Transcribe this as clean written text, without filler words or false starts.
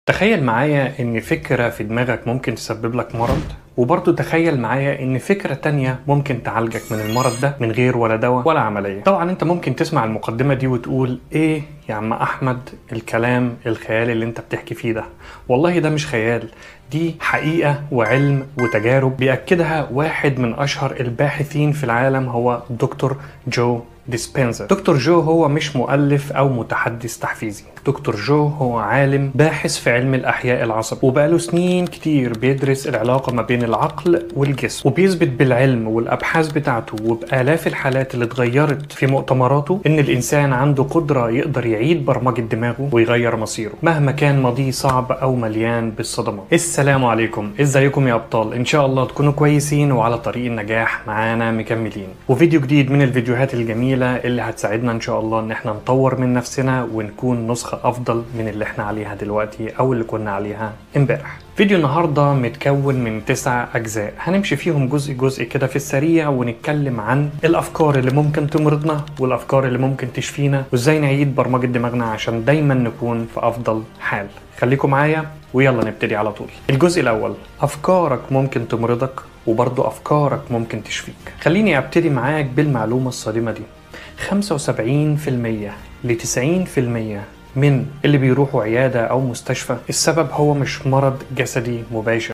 تخيل معايا ان فكرة في دماغك ممكن تسبب لك مرض، وبرضه تخيل معايا ان فكرة تانية ممكن تعالجك من المرض ده من غير ولا دواء ولا عملية. طبعا انت ممكن تسمع المقدمة دي وتقول ايه يا عم احمد الكلام الخيالي اللي انت بتحكي فيه ده؟ والله ده مش خيال، دي حقيقة وعلم وتجارب بيأكدها واحد من اشهر الباحثين في العالم، هو دكتور جو ديسبنزا. دكتور جو هو مش مؤلف او متحدث تحفيزي، دكتور جو هو عالم باحث في علم الاحياء العصبي، وبقاله سنين كتير بيدرس العلاقة ما بين العقل والجسم، وبيثبت بالعلم والابحاث بتاعته وبآلاف الحالات اللي اتغيرت في مؤتمراته ان الانسان عنده قدرة يقدر يعيد برمجة دماغه ويغير مصيره مهما كان ماضيه صعب او مليان بالصدمات. السلام عليكم، ازيكم يا ابطال؟ ان شاء الله تكونوا كويسين وعلى طريق النجاح معانا مكملين، وفيديو جديد من الفيديوهات الجميلة اللي هتساعدنا ان شاء الله ان احنا نطور من نفسنا ونكون نسخة افضل من اللي احنا عليها دلوقتي او اللي كنا عليها امبارح. فيديو النهاردة متكون من 9 اجزاء هنمشي فيهم جزء جزء كده في السريع، ونتكلم عن الافكار اللي ممكن تمرضنا والافكار اللي ممكن تشفينا، وازاي نعيد برمجة دماغنا عشان دايما نكون في افضل حال. خليكم معايا ويلا نبتدي على طول. الجزء الاول، افكارك ممكن تمرضك وبرضو افكارك ممكن تشفيك. خليني ابتدي معاك بالمعلومة الصادمة دي، 75% ل 90% من اللي بيروحوا عيادة أو مستشفى السبب هو مش مرض جسدي مباشر،